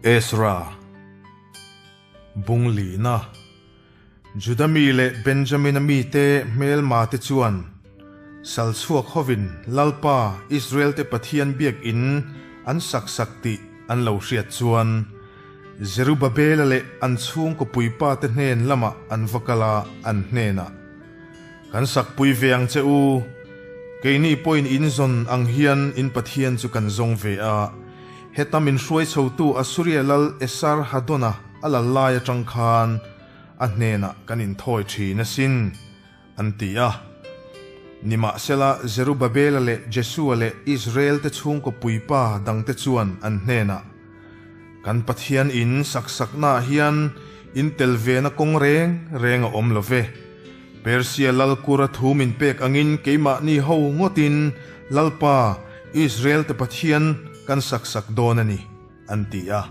Ezra Bung lihna Juda mi leh Benjamina mite hmelmate chuan sal chhuak hovin Lalpa Israelte Pathian biakinn an sak sak tih an lo hriat chuan Zerubabela leh an chhungkaw puipate hnen lamah an va kal a, an hnenah, Kan sakpui ve ang che u, keini pawhin in zawn ang hian in Pathian chu kan zawng ve a, heta min hruai chhotu Assuria lal Esarhadona a lal lai atang khan a hnenah kan inthawi thin asin, an ti a. Nimahsela, Zerubabela leh Jesua leh Israel-te chhungkaw puipa dangte chuan an hnenah, Kan Pathian in saksaknaah hian in tel vena kawng reng reng a awm lo ve. Persia lal kura thu min pek angin keimahni ho ngawtin Lalpa, Israel-te Pathian kan saksak dawn a ni, an ti a.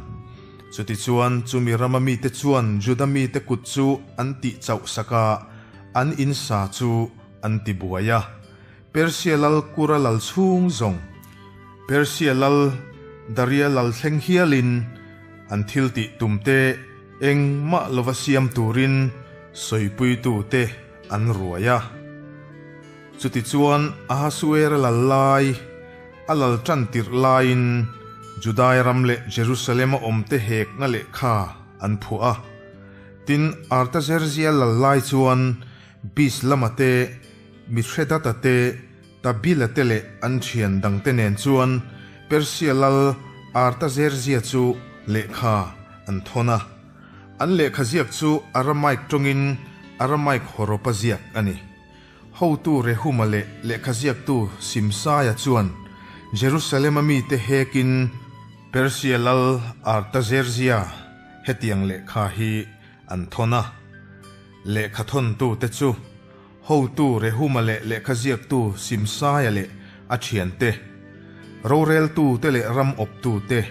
Chutichuan, chumi rama mite chuan Juda mite kut chu an tih chauh sak a, an in sa chu an ti buai a. Persia lal Kura lal chhung zawng, Persia lal Daria lal thleng hialin an thil tih tumte engmah lova siam turin sawipuitute an ruai a. Chutichuan, Ahasuera lal lai, A lal tan tirh laiin Judai ram leh Jerusalem-a awmte hekna lehkha an phuah a. Tin, Artazerzia lal lai chuan Bislama te, Mithredata te, Tabila te leh an thian dangte nen chuan Persia lal Artazerzia chu lehkha an thawn a. An lehkha ziak chu Aramaik tawngin Aramaik hawrawpa ziak a ni. Hotu Rehuma leh lehkhaziaktu Simsaia chuan Jerusalem-a mite hekin Persia lal Artazerzia hetiang lehkha hi an thawn a. Lehkha thawntute chu hotu Rehuma leh lehkhaziaktu Simsaia leh a thiante, roreltute leh ram awptute,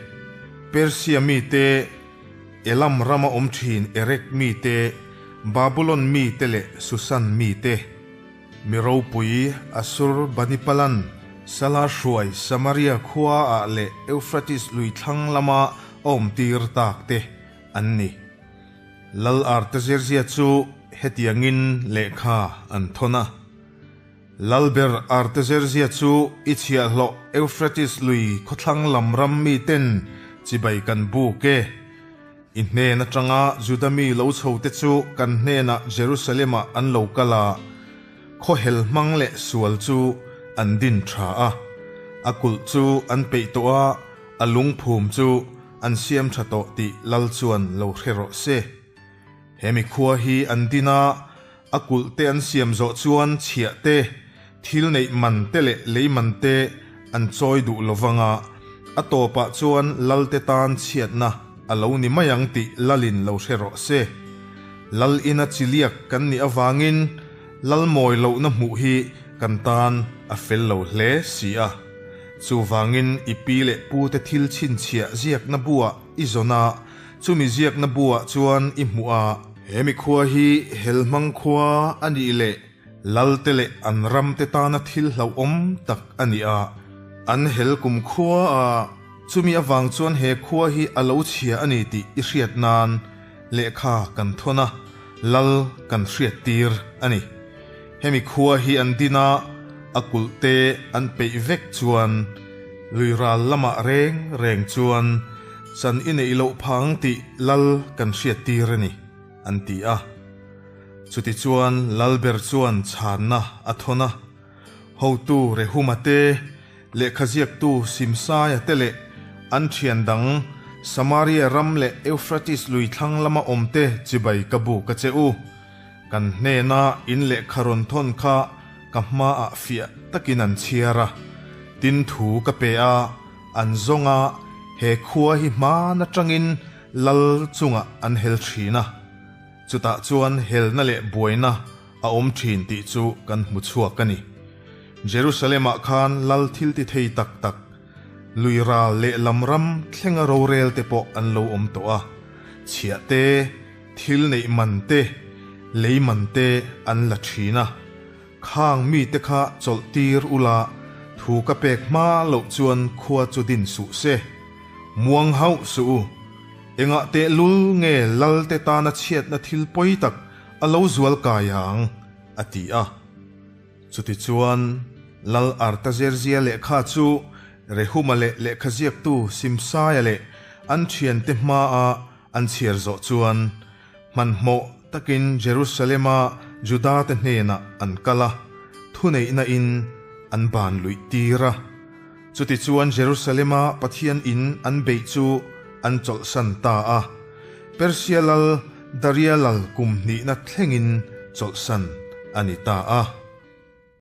Persia mite, Elam rama awm thin Erek mite, Babulon mite leh Susan mite, mi ropui Assurbanipal-an Sala hruai Samaria khuaah leh Euphrates lui thlang lama a awmtir tak te an ni. Lal Artazerzia chu hetiangin lehkha an thawn a. Lalber Artazerzia chu i chhiahhlawh Euphrates lui khawthlang lam ram miten chibai kan buk e. I hnen atanga Juda mi lo chhote chu kan hnenah Jerusalem-ah an lo kal a, khawhel hmang leh sual chu an din tha a. A kulh chu an peih tawh a, a lungphum chu an siam tha tawh tih Lal chuan lo hre rawh se. He mi khua hi an din a, A kulh te an siam zawh chuan chhiah te, thil neih man te leh lei man te an chawi duh lo vang a, a tawpah chuan Lalte tan chhiatna a lo ni mai ang tih Lalin lo hre rawh se. Lal ina chiliak kan nih avangin Lal mawi lohna hmuh hi kan tan a fel lo hle si a. Chuvangin i pi leh pute thil chhinchhiah ziakna buah i zawn a, chumi ziakna buah chuan i hmuh a, He mikhua hi Helhmang khua a nih leh Lalte leh an ramte tana thil hlauhawm tak a ni a, an hel kum khua a, chumi avang chuan he khua hi a lo chhia a ni tih i hriat nan lehkha kan thawn a, Lal kan hriat tir a ni. Hemi khua hi an din a, a kulh te an peih vek chuan lui ral lamah reng reng chuan chan i neih loh phang tih Lal kan hriat tir a ni, an ti a. Chutichuan Lalber chuan chhanna a thawn a, hotu Rehuma te, lehkha ziaktu Simsaia te leh an thian dang Samaria ram leh Euphrates lui thlang lama awmte chibai ka buk a che u. Kan hnena in lehkha rawn thawn kha ka hmaah fiah takin an chhiar a, tin thu ka pe a, an zawng a, he khua hi hman atangin lal chungah an hel thin a, chutah chuan helna leh buaina a awm thin tih chu kan hmu chhuak a ni. Jerusalem-ah khan lal thil ti thei tak tak, lui ral leh lam ram thlenga rorel te pawh an lo awm tawh a, chhiah te, Thil neih man te, lei man te an la thin a, khang mite kha chawlh tir ula thu ka pek hma loh chuan khua chu din suh se. Muang hauh suh u. Engah tehlul nge Lalte tana chhiatna thil pawi tak a lo zual kai ang? a ti a. Chutichuan, Lal Artazerzia lehkha chu Rehuma leh lehkhaziaktu Simsaia leh an thiante hmaah an chhiar zawh chuan, hmanhmawh takin Jerusalema Judate hnenah an kal a, thuneihna in an ban luih tir a. Chutichuan Jerusalema Pathian in an beih chu an chawlhsan ta a, Persia lal Daria lal kum hnihna thlengin chawlhsan a ni ta a.